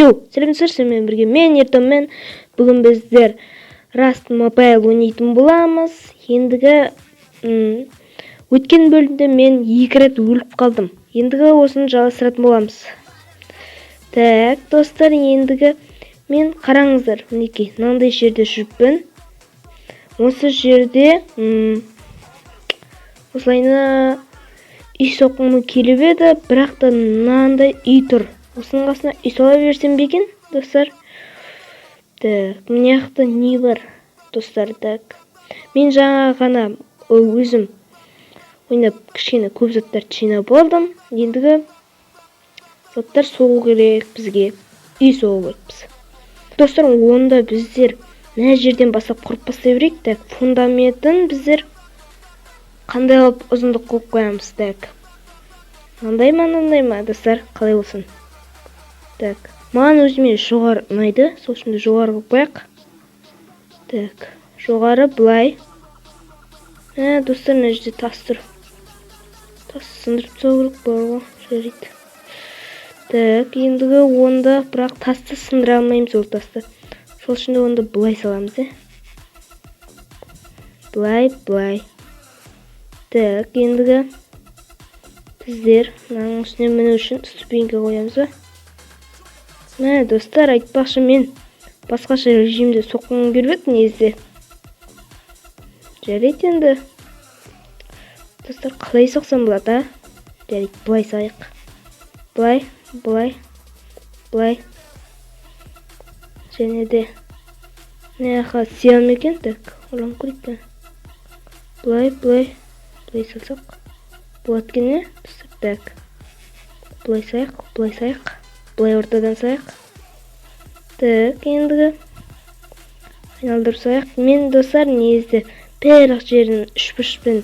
Йоу, сәлеметсіздер, сіздермен бірге мен, Ертонмен. Бүгін біздер Rust Mobile ойнайтын боламыз. Ендігі өткен бөлімде мен екі рет өліп қалдым. Ендігі осыны жалғастыратын боламыз. Так, достар, ендігі мен қараңыздар, мінекей, мынандай жерде жүріппін. Осы жерде осылайына үй соққым келіп еді, бірақ та мынандай үй тұр. Осының қасына үй сала берсем бе екен, достар? Так, мына жақта не бар, достар? Так, мен жаңа ғана өзім ойнап кішкене көп заттарды жинап алдым. Ендігі заттар соғу керек бізге. Үй соғу керекпіз. Достар, онда біздер мына жерден бастап құрып бастай берейік. Так, фундаментін біздер қандай қылып ұзындық қойып қоямыз? Так, мынандай ма, мынандай ма, достар, қалай болсын? Так, маған өзіме жоғары ұнайды, сол үшін де жоғары қойып қояйық. Так, жоғары былай. Достар, мына жерде тас тұр. Тас сындырып тастау керек бар ғой. Жарайды. Так, ендігі онда бірақ тасты сындыра алмаймыз, ол тасты. Сол үшін де онда былай саламыз, иә. Былай, былай. Так, ендігі біздер мынаның үстіне міну үшін ступенька қоямыз ба? Мә, достар, айтпақшы, мен басқаша режимде соққым келіп еді негізі. Жарайды енді. Достар, қалай соқсам болады, а? Жарайды, былай салайық. Былай, былай, былай. Және де мына жаққа сыя ма екен? Так, ойланып көрейік. Былай, былай, былай салсақ болады екен, иә? Достар, так. Былай салайық, былай салайық. Былай ортадан салайық. Так, ендігі айналдырып салайық. Мен, достар, негізі барлық жерін үшбұрышпен,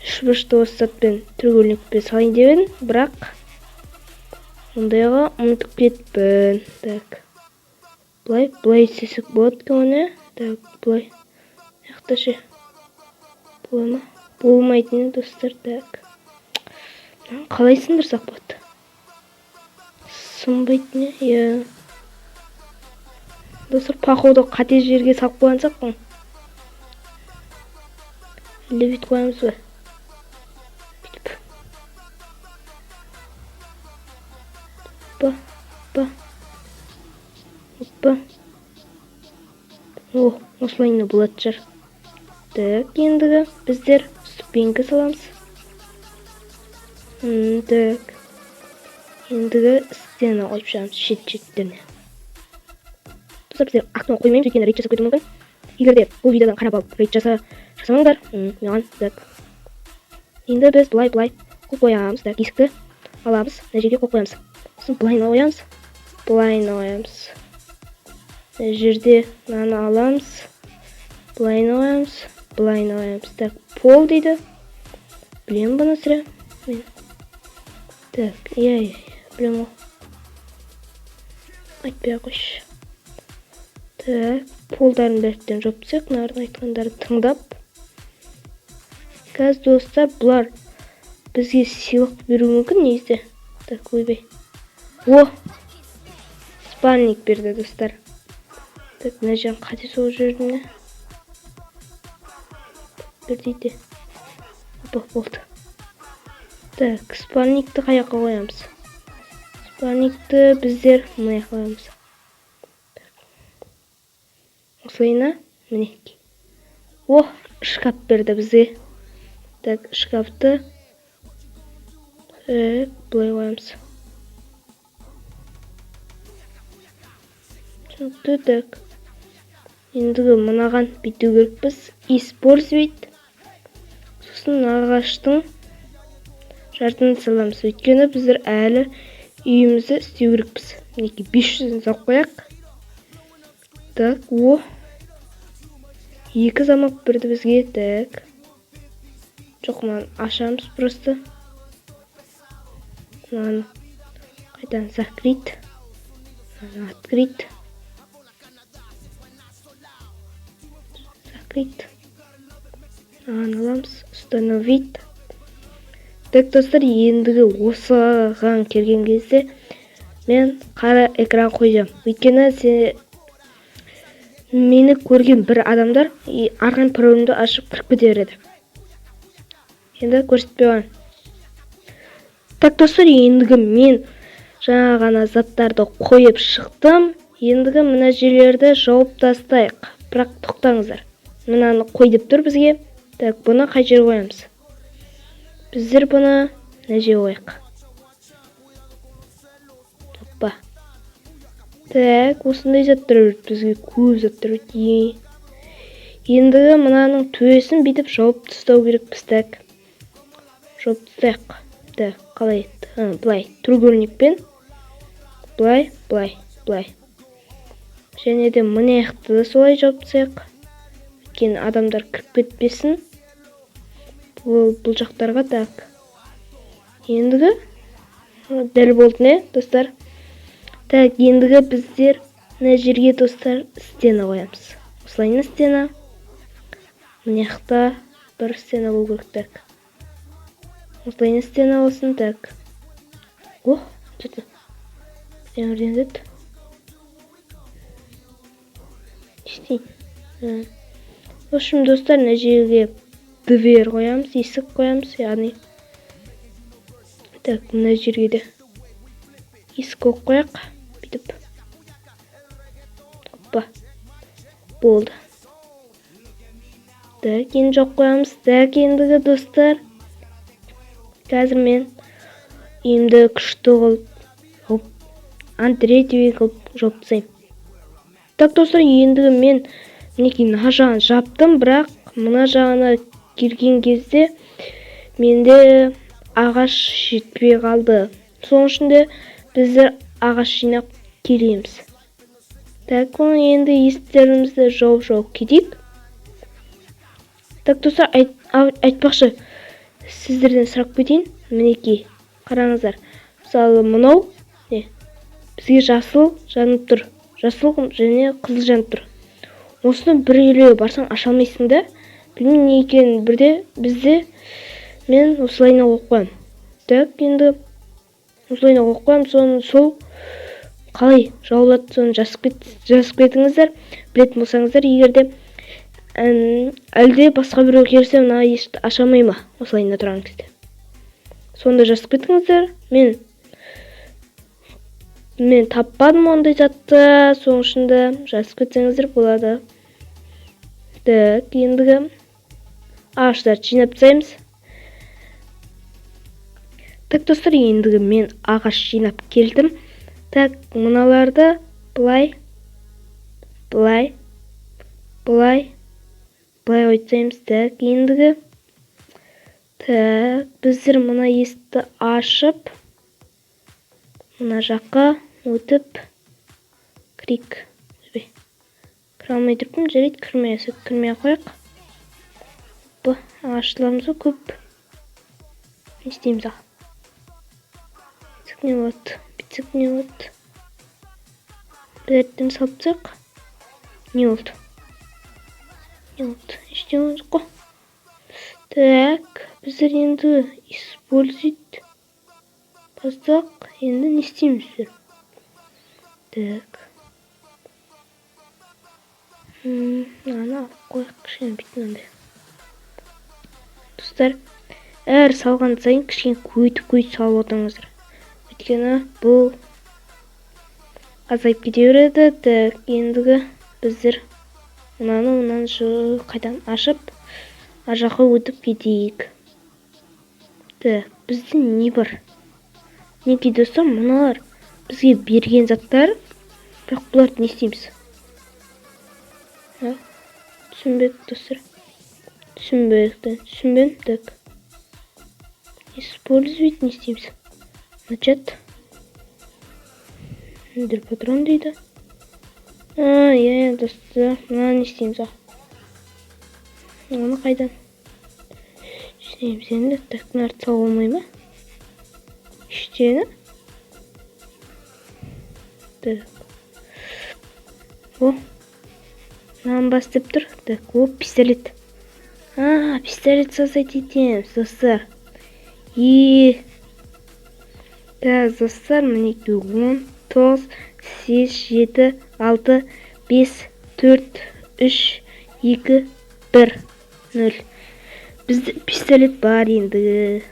үшбұрышты осы затпен, треугольникпен салайын деп едім, бірақ ондайға ұмытып кетіппін. Так, былай, былай істесек болады екен оны. Так, былай. Мына ше бола ма? Болмайтын, достар. Так, мынаны қалай сындырсақ болады? Сынбайтын, иә. Достар, походу, қате жерге салып қойған сияқтымын. Әлде бүйтіп қоямыз ба? Бүйтіп. Опа, опа. Опа. О, осылайына болатын шығар. Так, ендігі біздер ступенька саламыз. Так. Ендігі стена қойып шығамыз шет-шеттеріне. Достар, біздер ақтан қоймаймыз, өйткені рейд жасап кетуі мүмкін. Егер де бұл видеодан қарап алып рейд жасамаңдар, маған. Так. Енді біз былай былай қойып қоямыз. Так, есікті аламыз, мына жерге қойып қоямыз. Сосын былайына қоямыз, былайына қоямыз. Мына жерде мынаны аламыз, былайына қоямыз, былайына қоямыз. Так, пол дейді. Білемін бұны сірә мен. Так, иә, иә, білемін ғой. Айтпай ақ қойшы. Так, полдарын бәрінен жауып тастайық, мыналардың айтқандарын тыңдап. Қазір, достар, бұлар бізге сыйлық беруі мүмкін негізі. Так, ойбай. О! Спальник берді, достар. Так, мына жерін қате соғып жібердім не? Бір дейді. Опа, болды. Так, спальникті қай жаққа қоямыз? Спальникті біздер мына жаққа қоямыз. Осылайына, мінекей. О, шкаф берді бізге. Так, шкафты так, былай қоямыз. Түсінікті, так. Ендігі мынаған бүйту керекпіз. Использовать. Сосын ағаштың жартысын саламыз. Өйткені біздер әлі үйімізді істеу керекпіз. Мінекей, 500-ін салып қояйық. Так, о. Екі замок берді бізге. Так. Жоқ, мынаны ашамыз просто. Мынаны қайтадан закрыть. Мынаны открыть. Закрыть. Мынаны аламыз. Установить. Так, достар, ендігі осыған келген кезде Мен қара экран қойдым, өйткені мені көрген бір адамдар и арқан паролімді ашып, кіріп кете береді. Енді көрсетпей қоямын. Так, достар, ендігі мен жаңа ғана заттарды қойып шықтым. Ендігі мына жерлерді жауып тастайық. Бірақ тоқтаңыздар, мынаны қой деп тұр бізге. Так, бұны қай жерге қоямыз? Біздер бұны мына жерге қояйық. Оппа. Так, осындай заттар берді бізге, көп заттар берді. Ендігі мынаның төбесін бүйтіп жауып тастау керекпіз. Так, жауып тастайық. Так, қалай? Былай, треугольникпен, былай, былай, былай. Және де мына жақты да солай жауып тастайық, өйткені адамдар кіріп кетпесін бұл жақтарға. Так, ендігі дәл болды, не, достар? Так, ендігі біздер мына жерге, достар, стена қоямыз. Осылайына стена, мына жақта бір стена болу керек. Так, осылайына стена болсын. Так, о, что-то бірдеңе деді. Не істейін? В общем, достар, мына жерге дверь қоямыз, есік қоямыз, яғни. Так, мына жерге де есік қойып қояйық бүйтіп. Оппа, болды. Так, енді жауып қоямыз. Так, ендігі, достар, қазір мен үйімді күшті қылып жауып, Андрей қылып жауып тастаймын. Так, достар, ендігі мен, мінекей, мына жағын жаптым, бірақ мына жағына келген кезде менде ағаш жетпей қалды. Сол үшін де біздер ағаш жинап келеміз. Так, оны енді есіктерімізді жауып кетейік. Так, достар, айтпақшы, сіздерден сұрап кетейін. Мінекей, қараңыздар, мысалы, мынау не, бізге жасыл жанып тұр, жасыл және қызыл жанып тұр. Осыны бір үйлерге барсаң, аша алмайсың да, білмеймін не екенін. Бірде бізде мен осылайына қойып қоямын. Так, енді осылайына қойып қоямын. Соны сол қалай жабылады, соны жазып кетіңіздер, білетін болсаңыздар. Егер де әлде басқа біреу келсе, мына есікті аша алмай ма осылайында тұрған кезде, соны да жазып кетіңіздер. Мен таппадым ондай затты, сол үшін де жазып кетсеңіздер болады. Так, ендігі ағаштарды жинап тастаймыз. Так, достар, ендігі мен ағаш жинап келдім. Так, мыналарды былай, былай, былай, былай қойып тастаймыз. Так, ендігі, так, біздер мына есікті ашып, мына жаққа өтіп кірейік. Ойбай, кіре алмай тұрмын. Жарайды, кірмей ақ қояйық. Опа, ағаштарымыз ғой көп. Не істейміз? Ал бүйтсек не болады? Бүйтсек не болады? Бәрін салып тастайық. Не болды? Не болды? Ештеңе жоқ қой. Так, біздер енді использовать бастық. Енді не істейміз біздер? Так, мынаны алып қояйық кішкене, бүйтіп мынандай. Достар, әр салған сайын кішкене көбейтіп көбейтіп салып отырыңыздар, өйткені бұл азайып кете береді. Так, ендігі біздер мынаны қайтадан ашып, ар жаққа өтіп кетейік. Так, бізде не бар? Мінекей, достар, мыналар бізге берген заттар, бірақ бұларды не істейміз? А, түсінбедік, достар, түсінбедік, түсінбедім. Так, использовать не істейміз? Начать. Патрон дейді. А, иә, достар, мынаны не істейміз? Ал оны қайдан істейміз енді? Так, мынарды салуға болмай ма ештеңені? Так, о, мынаны бас деп тұр. Так, о, пистолет. А, пистолет создать етеміз, достар. И так, достар, мінекей, 10. 9, 8, 7, 6, 5, 4, 3, 2, 1, 0. Бізде пистолет бар енді.